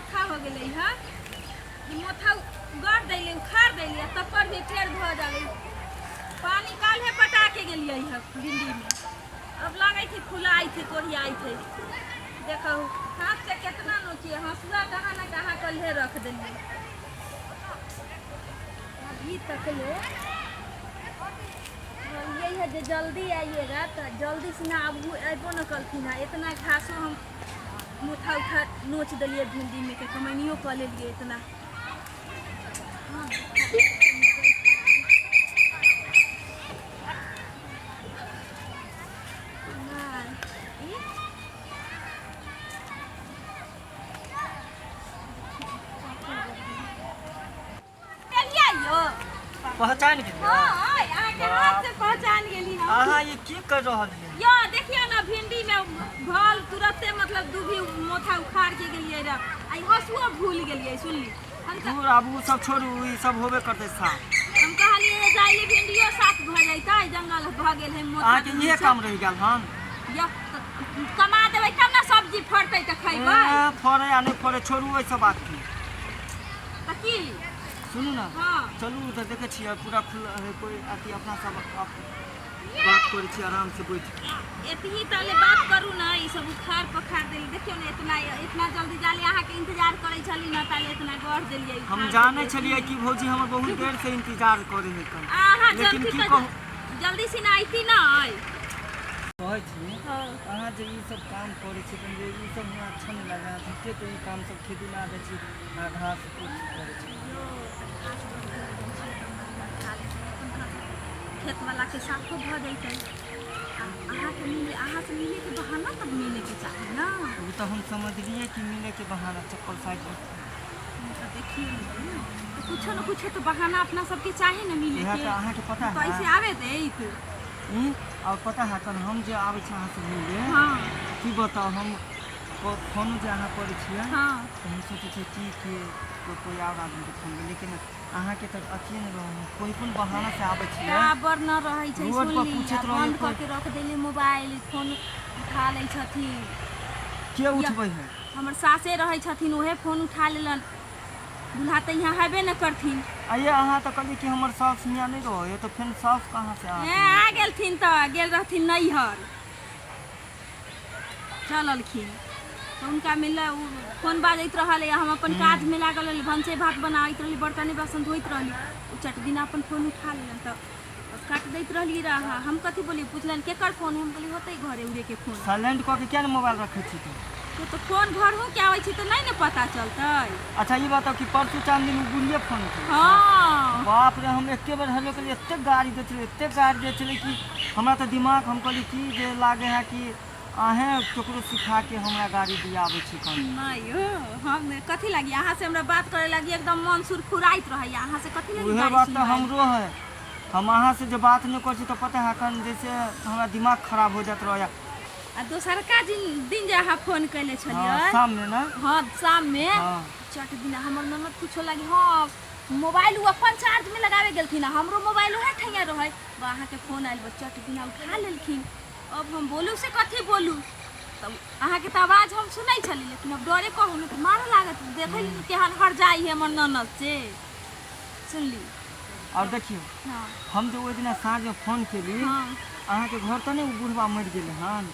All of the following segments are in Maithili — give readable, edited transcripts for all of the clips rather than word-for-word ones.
मोथा हो गेलै हँ। ई मोथा गड़ दैले, उखाड़ दैले, तब पर भी फेर भऽ जालै। पानी काल्हे पटा के गेलियै हँ भिंडीमे, अब लगै छै फुलाइत है, कोरियाइत है। देखहु हाथ से केतना नोचिए, हँसुआ कहाँ न कहाँ कल्हे रख देलियै। अभी तक ले बोलिए है जे जल्दी आइएगा, तो जल्दी से ना आबू, अयबो न कलखिन हँ। इतना घासो हम मुठा उठा नोच देलियै भिंडीमे के, कमैनियो कऽ लेलियै इतना। हाँ, नहि, ई चलिए यो। पहचान गेलियै? हाँ, अहाँके हाथ से पहचान गेली हम। अहाँ ई की कर रहल हियै? यो देखियो ना, भिंडी में भल तुरंते मतलब दूभी मोथा उखाड़ के गेलियै रह, आई हंसुआ भूल गेलियै। सुनली हम दूर, आब उ सब छोड़ू, ई सब होबे करतै साफ। हम कहलियै जे जाइले भिंडियो साफ भऽ जैतै, जंगल भऽ गेल है मोथा। अहाँके इहे काम रहि गेल हन? यो तऽ कमा देबै तब ने सब्जी फड़तै तऽ खैबै। ए, फड़े आ नहि फड़े, छोड़ू एहि सब बात के। तऽ की? सुनू ने। हाँ। चलू, उधर देखै छियै पूरा खुला है, कोई अथी अपना सब बात करै छी आराम से बैठ के। एतही तले बात करू ने, ई सब उखाड़ पखाड़ देली। देखियौ ने, इतना इतना जल्दी जाले अहाँके इंतजार करै छली ने, ताले इतना गढ़ देलियै। हम उखाड़ जानै देलियै। छलियै कि भौजी हमर बहुत देर से इंतजार करै है कन, अहाँ लेकिन जल्दी की तऽ कहू, जल्दी से ने अयती ने। कहै छी, हाँ। अहाँ जे ई सब काम करै छी जे ई सब हमरा अच्छा नहि लागै। अहाँ झूठे के ई काम सब खेती मे आबै छी आ घास फूस करै छी। यौ, तऽ घास बढ़ जाइ छै तऽ खा लै छी अपन घास, खेतवला के साफो भऽ जैतै। आ अहाँके मिले, अहाँसँ मिलेके बहाना तऽ मिलेके चाही ने। ओ तऽ हम समझलियै कि मिले के बहाना चप्पल साइड रखू। तऽ देखियौ ने, तऽ कुछो ने कुछो तऽ बहाना अपना सबके चाही ने मिले इएह के। तऽ अहाँके पता तऽ है ऐसे आबे दैत ई और पता है कल हम जे आबै छी अहाँसँ मिले, की बताउ, हम फोनो जे अहाँ करै छियै, तऽ हम सोचै छियै कि के कोइ आओर आदमीके फोन, लेकिन अहाँके तऽ अथिए नहि रहै, कोइ कोन बहाना से आबै छियै। टावर न रहै छै। रोड पर सुनली पूछैत आ रहै बंद कऽ कोइ। के रख देली मोबाइल, फोन उठा लै छथिन। के उठबै है? हमर सासे रहै छथिन, उहे फोन उठा लेलन। दूल्हा तऽ यहाँ हेबे न करथिन। आइए, अहाँ तऽ कहलियै कि हमर साउस हियाँ नहि रहै, तऽ फेर साउस कहाँ से ए अहाँके? आ गेलथिन तऽ गेल रहथिन नैहर, चललखिन तऽ हुनका मिलल। ओ फोन बाजैत रहल, हम अपन काजमे लागल रहली, भनसे भात बनाबैत रहली, बर्तने बासन धोइत रहली। ओ चट दिना अपन फोन उठा लेलन, तऽ बस काटि दैत रहली रह। हम कथी बोली, पुछलनि केकर फोन है, हम कहली होतै घरे उरे के फोन। साइलेंट कऽ के किया ने मोबाइल रखै छी? तऽ तो फोन घरहु के आबै छै तऽ नहि ने पता चलतै। अच्छा, ई बताउ कि परसू चाँद दिन ओ बुढ़िए फोन उठेलकै? हाँ। बाप रे, हम एके बेर हेलो केलियै, एतेक गाड़ी दै छलै, एतेक गाड़ी दै छलै कि हमरा तऽ दिमाग, हम कहलियै कि जे लागै है कि अहेँ ककरो सिखा के हमरा गाड़ी दियाबै छी कन। नहि यौ, हम कथी लागी अहाँ से, हमरा बात करे लागी एकदम मन सुरफुराइत रहैया, अहाँ से कथी लागी उहे गाड़ी बात तऽ सुनबै? हमरो है। हम अहाँ से जे बात नहि करै छी तऽ पता है कन जैसे हमरा दिमाग खराब हो जात रहैया। आ दोसरका दिन दिन जे अहाँ फोन कैले छलियै। हाँ, शाम में ना? हाँ, शाम में। चट दिन हमर ननद कुछो लागी, हाँ, मोबाइल उ अपन चार्ज में लगावे गेलखिन, आ हमरो मोबाइल उहे ठैया रहै बा, अहाँके फोन आयल बा, चट दिना उठा लेलखिन। अब हम बोलू से कथी बोलू? तब अहाँके तऽ आवाज हम सुनै छली, लेकिन अब डरे कहू ने तऽ मारऽ लागत, देखै ने केहन हर जाइ है हमर ननद से। सुनली? और देखियौ, हम जे ओहि दिना साँझमे फोन केली, अहाँके घर तऽ नहि ओ बुढ़बा मरि गेलै हन?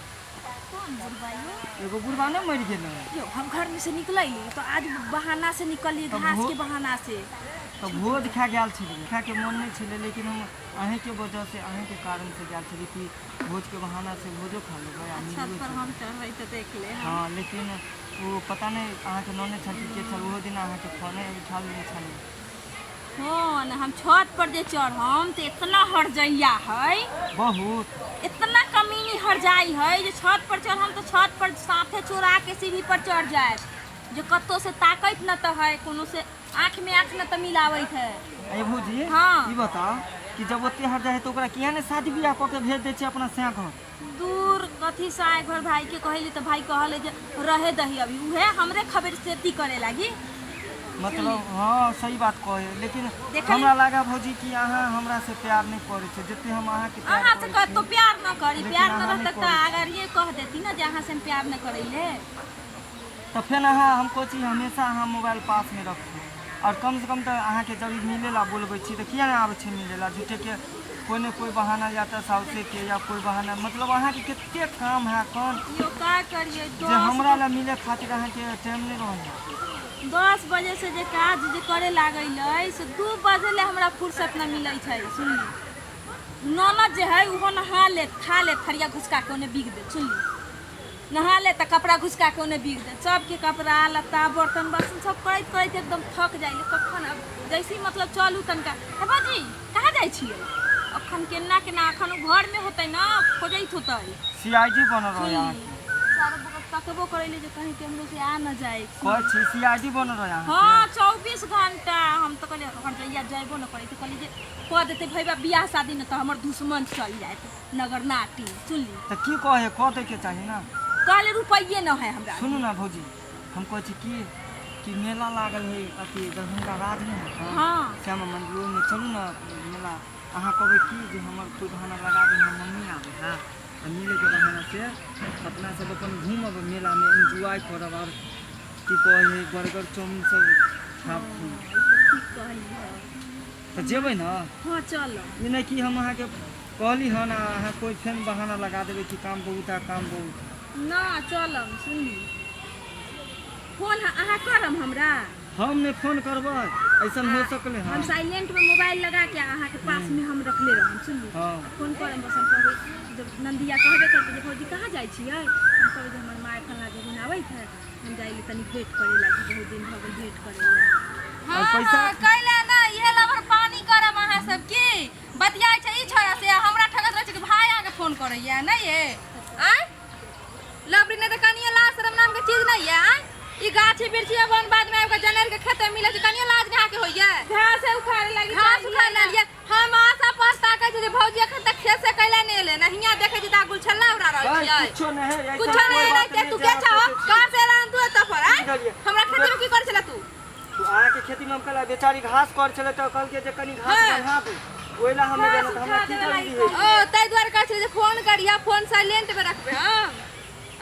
कौन बुढ़बा यौ? एगो बुढ़बा नहि मरि गेलै? यौ, हम घर में से निकलैली तो आज बहाना से निकलली, तब घास के बहाना से। तऽ भोज खा गेल छलियै, खायके मोन नहि छलै, लेकिन हम अहीँके वजहसँ, अहीँके कारणसँ गेल छलियै कि भोजके बहानासँ भोजो खा लेबै आ छत मिलियो पर जेबै। हम चढ़बै तऽ देख ले हम। हँ, लेकिन ओ पता नहि अहाँके ननद छल कि के छल, ओहो दिन अहाँके फोने उठा लेने छलै। फोन हम छत पर जे चढ़म तऽ इतना हरजैया है। बहुत। इतना कमीनी हरजाई है जे छत पर चढ़म तऽ छत पर साथे चोरा के सीढ़ी पर चढ़ जाए, जे कतौ से ताकैत न तऽ है, कोनो से आँख में आँख न तऽ मिलाबैत है। अरे भौजी। हाँ। ई बताउ कि जब ओते हर जाइ है तऽ ओकरा किया नहि शादी बियाह कऽ के भेज दै छै अपना सैया घर? दूर, कथी से आए घर? भाई के कहली तऽ भाई कहले जे रहे दही अभी, उहे हमरे खबर सेती करे लागी। मतलब हाँ, सही बात कहे, लेकिन देखली- हमरा लागा भौजी कि अहाँ हमरा से प्यार नहीं करै छै जते हम अहाँके प्यार अहाँ से करै कतो छी। प्यार न करी? लेकिन प्यार न अहाँ नहि रहतक तऽ करै छी। अगर ये कह देती ना जे अहाँ से हम प्यार न करैले। तऽ फेर अहाँ हम कहै छी हमेशा अहाँ मोबाइल पासमे रखू आओर कमसँ कम तऽ अहाँके जब मिलै लए बोलबै छी तऽ किया नहि आबै छी मिलै लए झूठेके कोइ ने कोइ बहाना या तऽ साउसेके या कोइ बहाना मतलब अहाँके कतेक काम है कोन यौ का करियै जे दस हमरा लए मिलै खातिर अहाँके टाइम नहि रहै 10 बजे से जे काज जे करे लागल से 2 बजे ले हमरा फुर्सत न मिलै छै सुनली। ननद जे है ओहो नहा लेत खा लेत थरिया घुसका के ओने बिग देत सुनली। नहा लेत तऽ कपड़ा घुसका के ओने बिग देत सबके कपड़ा लत्ता बर्तन बासन सब करैत करैत एकदम थक जाइ कखन अब जैसे मतलब चलू तनिका हे भौजी कहाँ जाइ छियै अखन केना केना अखन ओ घरमे होतै ने खोजैत होतै सीआईडी बनल रहे अहाँके चारो बगल तकबो करै ले जे कहीं केम्हरो से आ न जाए कहै छी सीआईडी बनल रहे अहाँके हाँ 24 घंटा हम तऽ कहलियै हट जइया जयबो न करै तऽ कहलियै जे कऽ देतै भैया बियाह शादी ने तऽ हमर दुश्मन चल जायत नगरनाटी सुनली। तऽ की कहै कऽ दैके चाही ने। कहले रुपैये न है हमरा। सुनू ने भौजी हम कहै छी की कि मेला लागल है अथी दरभंगा राज नहि है हाँ श्यामा मंदिर ओहिमे चलू ने मेला। अहाँ कहबै की जे हमर कोइ बहाना लगा दे हमर मम्मी आबै है आ मिलैके बहाना से अपना सब अपन घूमब मेलामे एन्जॉय करब आओर की कहै है बर्गर चाउमीन सब खायब खूब। ई तऽ ठीक कहली हँ। तऽ जेबै ने? हाँ चलब। ई नहि कि हम अहाँके कहली हन आ अहाँ कोइ फेर बहाना लगा देबै कि काम बहुत है काम बहुत है। ना चलब सुनली। फोन अहाँ करब हमरा? हम नहि फोन करबै ऐसन हो सकलै हम साइलेंट में मोबाइल लगा के अहाँके पास में हम रखले रहम सुनली। हाँ फोन करब बस हम कहबै जब नंदिया कहबे करतै जे भौजी कहाँ जाइ छियै हम कहबै जे हमर माय फल्लाँ जगह आबैत है हम जाइ ले तनी भेंट करे लागी बहुत दिन भऽ गेल भेंट करे ला। और पैसा कैला ना इहे लबर पानी करब अहाँ सब की बतियाइ छै ई छोरा से हमरा ठगत रहै छै कि भाय अहाँके फोन करैया नहि ये आँय लबरी नहि तऽ कनियो लाज शरम नाम के चीज नहि ये आँय ई गाछी वृक्षी वन बाद में आबि कऽ जनेर के खेत में मिलै छै कनियो लाज नहि अहाँके होइया घास उखाड़े लागी घास उखाड़े लागिए हम आशा पास ताकै छी जे भौजी एखन तक खेत से कैला नहि एलै ने हियाँ देखै छी तऽ गुलछल्ला उड़ा रहल भाई, छियै कुछो नहि है ऐसा कुछो कोई नहि बात एलै नहि तू जे के अहाँ छह सोचै छी। कहाँ से एला तू एतऽ पर आँय बुझलियै। हमरा खेत में की करै छला तू? तू अहाँके खेती में हम कहला बेचारी घास कर छलै तऽ कहलकै जे कनी घास हाँ। बढ़ा दू ओहि ला हम घास गेलहुँ तऽ हमरा उठा की देबे जरूरी लागी है ओ ताहि दुआरे कहै छलै जे फोन करिया फोन साइलेंट में रखबै हम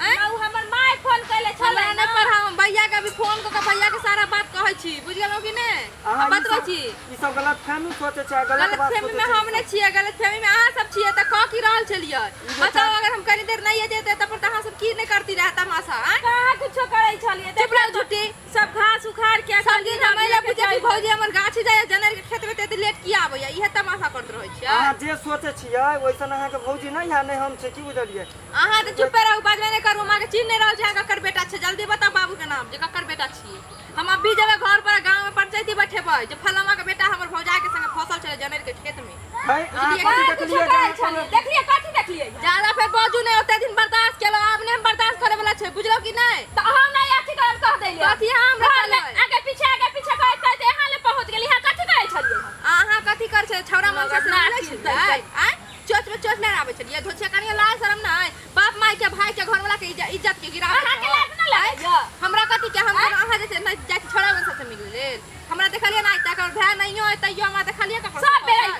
आँय आ उ हमर my phone कैले छलै हमरा नहि पढ़ाओ भैया के अभी फोन कऽ के भैया के सारा बात कहै छी बुझि गेलहुँ कि नहि अहाँ आ ई बतबै सब छी ई सब गलत फहमी सोचै छै गलत गलत बात फहमी सोचै में छै हम नहि छियै गलत फहमी में अहाँ सब छियै तऽ कह की रहल छलियै बताउ अगर हम कनी देर नहि जेतै तब पर तऽ अहाँ सब की नहि करती रहै तमाशा आँय कहाँ कुछो करै छलियै चुप रहू झूठी सब घास उखाड़ के सब दिन हम एले पूछे कि भौजी हमर गाछी जाइए जनेर के खेत में तऽ एते लेट किया आबैया इहे तमाशा करैत रहै छियै। अहाँ जे सोचै छियै ओइसन अहाँके भौजी नहि है नहि हम छै की बुझलियै? अहाँ तऽ चुपे रहू बाजबे नहि करू हम अहाँके चिन्ह नहि रहल छी अहाँ ककर बेटा छै जल्दी बताउ बाबू के नाम जे ककर बेटा छियै। हम अभी जेबै घर पर गाँव में पंचायती बैठेबै जे फलामा के बेटा हमर भौजाई के संगे फसल छलै जनेर के खेत में। है अहाँ कथी देखलियै जे अहाँ कहलियै? देखलियै कथी देखलियै? ज्यादा फेर बाजू नहि ओते दिन बर्दाश्त केलहुँ आब नहि हम बर्दाश्त करे वाला छै बुझलहुँ कि नहि? तऽ हम नहि अथी करब कह देलियै। कथी अहाँ हमरा घर में कहबै? आगे पीछे कहैत कहैत यहाँ ले पहुँच गेली यहाँ कथी कहै छलियै? अहाँ कथी करै छलियै छौड़ा मनसा से मिलै छलियै आँय चोच में चोच लड़ाबै छलियै धोछिया कनियो लाज शरम नहि बाप माय के भाई के घरवाला के इज्जत के गिराबै अहाँके लाज नहि लागैया? हमरा कथी के हम अहाँ जे नहि जाइ छी छौड़ा मनसा से मिलै लेल हमरा देखलियै नहि तकर भाय नहियो है तैयो हमरा देखलियै ककरो सब बेर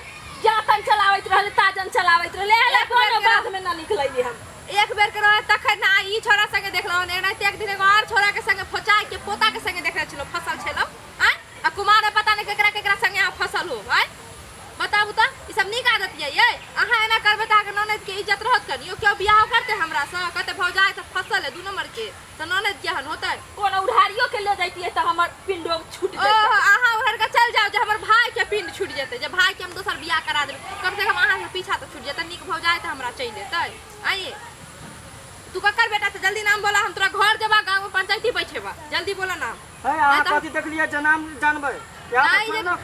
जातन चलाबैत रहले ताजन चलाबैत रहले एहले एक बेर कोनो के बात में न निकलैली हम। एक बेर के रहे तखन ना ई छोरा संगे देखलहुँ एनाहिते एक दिन एगो आर छोरा के संगे फोचाइ के पोता के संगे देखने छलहुँ फसल छलहुँ आँय आ कुमार पता नहि केकरा केकरा संगे अहाँ फसल हो आँय बताबू तऽ ई सब नीक आदत ये ये अहाँ एना करबै तऽ अहाँके ननद के इज्जत रहत कनियो केओ बियाह करतै हमरासँ कहतै भौजाइ तऽ फसल है 2 नंबर के तऽ ननद केहन होतै? कोनो उधारियो के ले जैतियै तऽ हमर पिंडो छूट ओ जैतै। अहाँ उधार के चल जाउ जे हमर भाई के पिंड छूट जेतै जे भाई के हम दोसर बियाह करा देबै कम से कम अहाँ के पीछा तऽ छूट जेतै नीक भौजाइ तऽ हमरा चलि एतै। आइए तू ककर बेटा छै जल्दी नाम बोला हम तोरा घर जेबा गाँव में पंचायती बैठेबा जल्दी बोला नाम। है अहाँ कथी देखलियै जे नाम जानबै? यहाँ नहीं तऽ जे- सुनू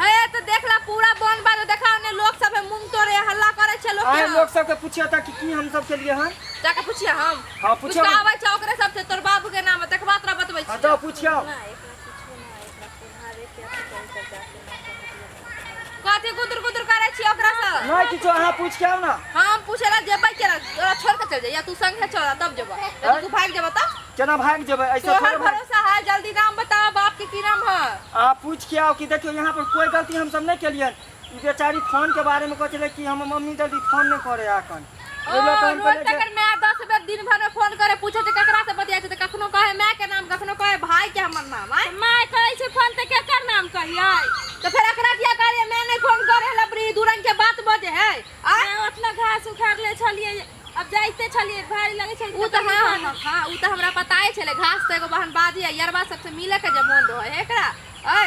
हे तऽ देखला पूरा वन बाज देखा ने लोक सब है मूंग तोड़े हल्ला करे छै लोक अहाँ लोक सबके पूछियो तऽ कि की हम सब केलियै हन? जाके पूछिए हम। हाँ, पूछियो। पूछियो आबै छै ओकरे सब से तोर बाबू के नाम देखबा तोरा बतबै हाँ छी। जाओ पूछियो। कथी गुदुर गुदुर करे छी ओकरा से? नहीं किछो अहाँ पूछ के आउ ना। हम पूछे ला जेबै केना तोरा छोड़ के चल जाइया तू संगे चल तब जेबै हैं? तू भाग जेबै तब केना भाग जेबै ऐसे तोहर थोड़े भाग भरोसा है जल्दी नाम बताओ बाप के की नाम है? अहाँ पूछ के आओ कि देखियो यहाँ पर कोई गलती हम सब नहीं केलियन। ई बेचारी फोन के बारे में कहै छलै कि हमर मम्मी जल्दी फोन नहीं करे अखन। ओ ओहि लऽ कऽ हम रोज कहलियै जे तकर my 10 बेर दिन भर में फोन करे पूछे छै ककरा से बतियाइ छै तऽ कखनो कहे my के नाम कखनो हाँ न खा उ तऽ हमरा पताए छलै घास तऽ एगो बहनबाजी आ यरबा सबसे मिले के जे मोन रहै है एकरा ऐ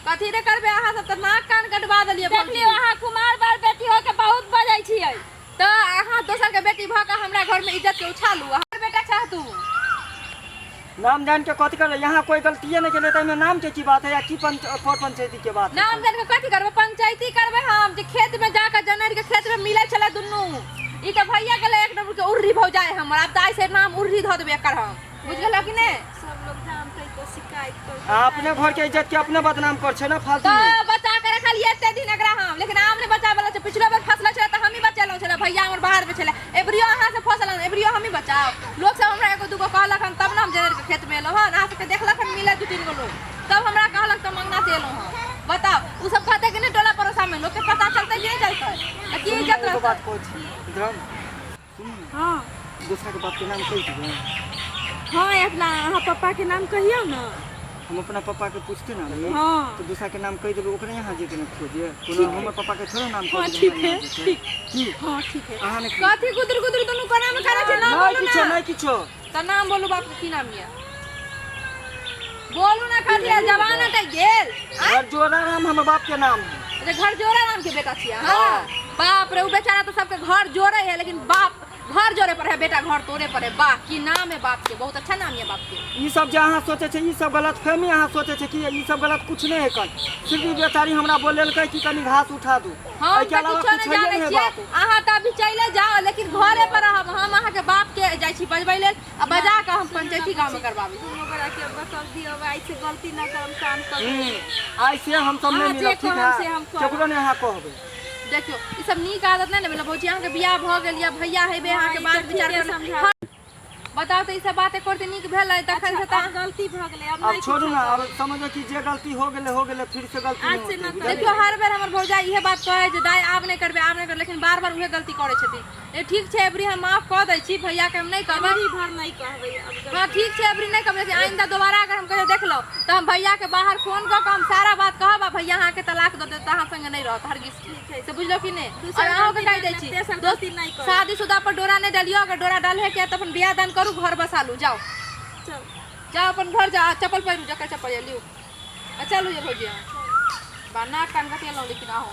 कथी ने करबै अहाँ सब तऽ नाक कान कटवा देलियै देख भौजी लियौ अहाँ कुमार बार बेटी हो के बहुत बजै छियै तऽ अहाँ दोसर के बेटी भऽ के हमरा घर में इज्जत के उछालू हमर बेटा चाहतू नाम जान के कथी करबै यहाँ कोई गलतिये नहीं केले तऽ नाम के की बात है या की पंच पर पंचायती के बात है नाम जान के कथी करबै पंचायती करबै हम जे खेत में जाके जनर के खेत में मिले छलै दुनू ई तऽ भैया गेलै एक नंबर के उर्री भौजाई हमर आब तऽ आइ से नाम उर्री धऽ देबै एकर हम बुझ गेलौ कि नहि सब लोग जानते तो शिकायत कर आ अपने घर के इज्जत के अपने बदनाम कर छे ना फालतू में तऽ बचा के रखलियै एते दिन एकरा हम लेकिन आम नहि बचाबै वाला छै पिछलो बेर फसलो छलै तऽ हमही बचेलहुँ छलै भैया हमर बाहर मे छलै एबरियो अहाँ से फसल एबरियो हमही बचाउ लोक सब हमरा एगो दूगो कहलक हन तब ने हम जनर के खेत मे एलहुँ हन अहाँ सबके देखलक हन मिले दू तीन गो लोग तब हमरा कहलक तऽ मंगना से एलहुँ हन बताउ ओ सब कहतै कि नहि टोला पड़ोसा मे लोक के पता चलतै कि नहि चलतै तऽ की सुनू इज्जत ना, एगो रहतै बात कहै छी इधर आउ। सुनू ना, हाँ दोसरा के बाप के नाम कहि दियौ हाँ अपना अहाँ पप्पा के नाम कहियौ ना हम अपना पापा के पूछते ना रे हाँ। तो दूसरा के नाम कहि देबै ओकरे यहाँ जेतै ने खोजे कोनो हमर पापा के थोड़े नाम हाँ कहि ठीक देबै है यहाँ जेतै। ठीक की हाँ ठीक है अहाँ ने कथी गुदुर गुदुर दुनू कोना मे करै छै नाम नहीं बोलू किछो ना नहीं किछो तऽ नाम बोलू बाप के की नाम यऽ बोलू ना खाली जवान हटि गेल घर जोड़ा नाम हमर बाप के नाम है अच्छा घर जोड़ा नाम के बेटा छियै अहाँ बाप रे उ बेचारा तऽ सबके घर जोड़े है लेकिन बाप घर जोड़े पर है बेटा घर तोड़े पर है वाह की नाम है बाप के बहुत अच्छा नाम है बाप के ई सब जे अहाँ सोचै छै ई सब गलत फहमी अहाँ सोचै छै कि ई सब गलत कुछ नहि है कल सिर्फ ई बेचारी हमरा बोलेलकै कि कनि घास उठा दू हम एहिके तऽ अलावा किछो कुछ नहि हैये जानै नहि है छियै बात अहाँ तऽ अभी चले जाओ लेकिन घरे पर रहब हम अहाँके बाप के जाइ छी बजबै लेल आ बजा कऽ हम पंचायती गाँव में करबाबै तुम ओकरा के बता दियो आइ से गलती ना करम काम कर आइ से हम सब नहि अहाँ जे मिलब ठीक कहब से है हम करब। केकरो नहि अहाँ कहबै देखियौ ई सब नीक आदत नहि ने भेलै भौजी अहाँके बियाह भऽ गेल या भैया हेबै अहाँके ई बात तऽ विचार ठीके करना समझा बताउ तऽ ई सब बात एको रति नीक भेलै तखन से अच्छा, तऽ अब गलती भऽ गेलै अब अब नहि छोड़ू किछो ना अब समझो कि जे गलती हो गेलै फिर से गलती आज नहि से होतै ना बुझलियै? देखियौ हर बेर हमर भौजाई इहे बात कहै जे दाइ आब नहि करबै आब नहि करबै लेकिन बार बार उहे गलती करै छथिन ए ठीक छै अबरी हम माफ कऽ दै छी भैयाके हम नहि कहबै अबरी भर नहि कहबै अब हाँ ठीक छै अबरी नहि कहबै लेकिन आइंदा दोबारा अगर हम कहियो देखलहुँ तऽ हम भैयाके बाहर फोन कऽ कऽ हम सारा बात कहब आ भैया अहाँके तलाक दऽ देत तऽ अहाँ संगे नहि रहत हरगिज ठीक है। से बुझलहुँ कि नहि दोसर आओर अहूँके गलती कहि दै नहि, छी तेसर दोस्त गलती नहि करब। शादीशुदा पर डोरा नहि डालियौ अगर डोरा डालहे के तऽ अपन बियाह दान करू घर बसा लू जाउ चल जाउ अपन घर जाउ आ चप्पल पहिरू जकर चप्पल यऽ लिउ आ चलू ये भौजी अहाँ बा नाक कान कटेलहुँ लेकिन अहूँ